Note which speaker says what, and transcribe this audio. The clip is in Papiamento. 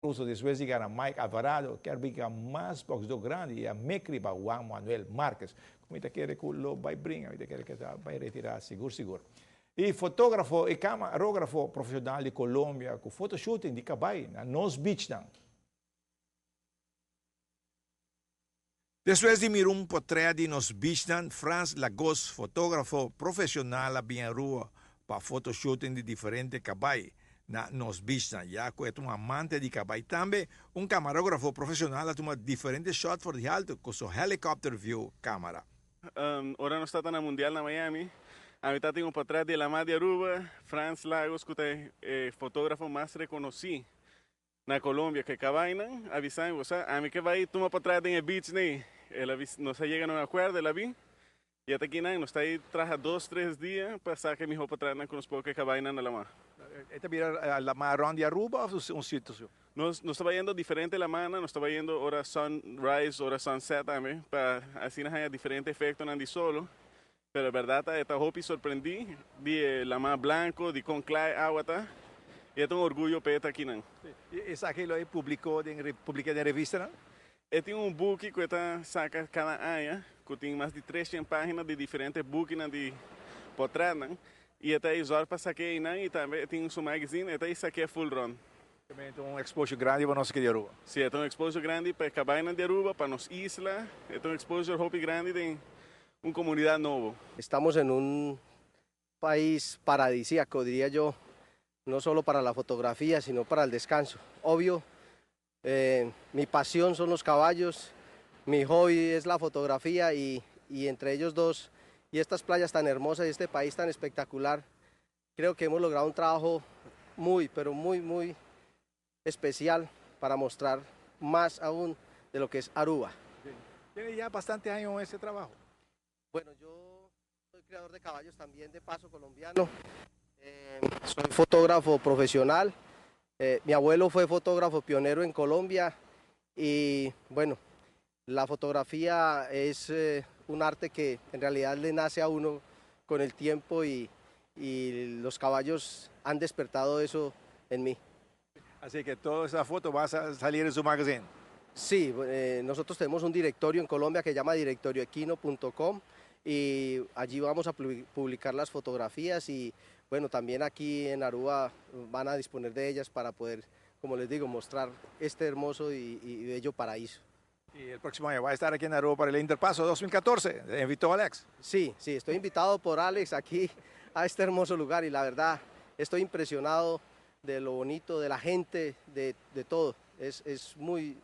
Speaker 1: Ruso despues di gana Mike Alvarado kier bringa mas boxdor grandi y a mek riba Juan Manuel Marquez. Cu mi ta kere cu lo bay bringa, mi ta kere cu ta bay retira sigur sigur. Y fotografo y camarografo profesional di Colombia cu fotoshooting di cabay na nos beachnan. Despues di mira un potret di nos beachnan, Frans Lagos, fotografo profesional a bin Aruba pa fotoshooting di diferente cabay na nos beachnan. Ya cu e ta un amante di cabay tambe, un camarografo profesional a tuma diferente shot for di halto cu su helicopter view camera.
Speaker 2: Ora nos tata na Mundial na Miami, ami ta tin un potret di Lamar di Aruba, Frans Lagos cu ta e fotografo mas reconoci Na Colombia ke cabaynan a bisa mi, bo sa, ami ke bay tuma patras den e beach nei. El a bisa, nos a yega na un acuerdo, el a bin, y ata kinan nos ta ahí traha dos, tres dia pa saca e miho patrasnan cu nos por ke cabaynan na lamar.
Speaker 1: E ta bira lamar rond di Aruba of un sitio?
Speaker 2: Nos nos ta bayendo diferente lamarnan, nos ta bayendo ora sunrise, ora sunset tambe, pa asina haya diferente efectonan di solo. Pero e berdad ta e ta hopi sorprendí di e lamá blanco, di con cla e awa ta, y e ta un orguyo p'e ta akinan.
Speaker 1: Y esaki lo e publicó den publica den revistanan?
Speaker 2: E tin un buki cu e ta saca cada aña, cu tin mas di 300 pagina di diferente bukinan di potretnan, y e ta e zorg pa saca einan, y tambe e tin su magazine, e ta e saca full rond.
Speaker 1: Tambe ta un exposure grandi pa nos aki di Aruba.
Speaker 2: Si, e ta un exposure grandi pa e cabaynan di Aruba, pa nos isla, e ta un exposure hopi grandi den un comunidad nobo.
Speaker 3: Estamos en un país paradisíaco, diría yo, no solo para la fotografía, sino para el descanso. Obvio, eh, mi pasión son los caballos, mi hobby es la fotografía y, y entre ellos dos, y estas playas tan hermosas y este país tan espectacular, creo que hemos logrado un trabajo muy, pero muy, muy especial para mostrar más aún de lo que es Aruba.
Speaker 1: Tiene ya bastante años en ese trabajo.
Speaker 3: Bueno, yo soy criador de caballos también de paso colombiano. Eh, soy fotógrafo profesional. Eh, mi abuelo fue fotógrafo pionero en Colombia y bueno, la fotografía es eh, un arte que en realidad le nace a uno con el tiempo y, y los caballos han despertado eso en mí.
Speaker 1: Así que toda esa foto va a salir en su magazine.
Speaker 3: Sí, nosotros tenemos un directorio en Colombia que se llama directorioequino.com y allí vamos a publicar las fotografías y bueno, también aquí en Aruba van a disponer de ellas para poder, como les digo, mostrar este hermoso y, y bello paraíso.
Speaker 1: Y el próximo año va a estar aquí en Aruba para el Interpaso 2014. ¿Le invitó Alex?
Speaker 3: Sí, sí, estoy invitado por Alex aquí a este hermoso lugar y la verdad estoy impresionado de lo bonito, de la gente, de, de todo. Es, es muy,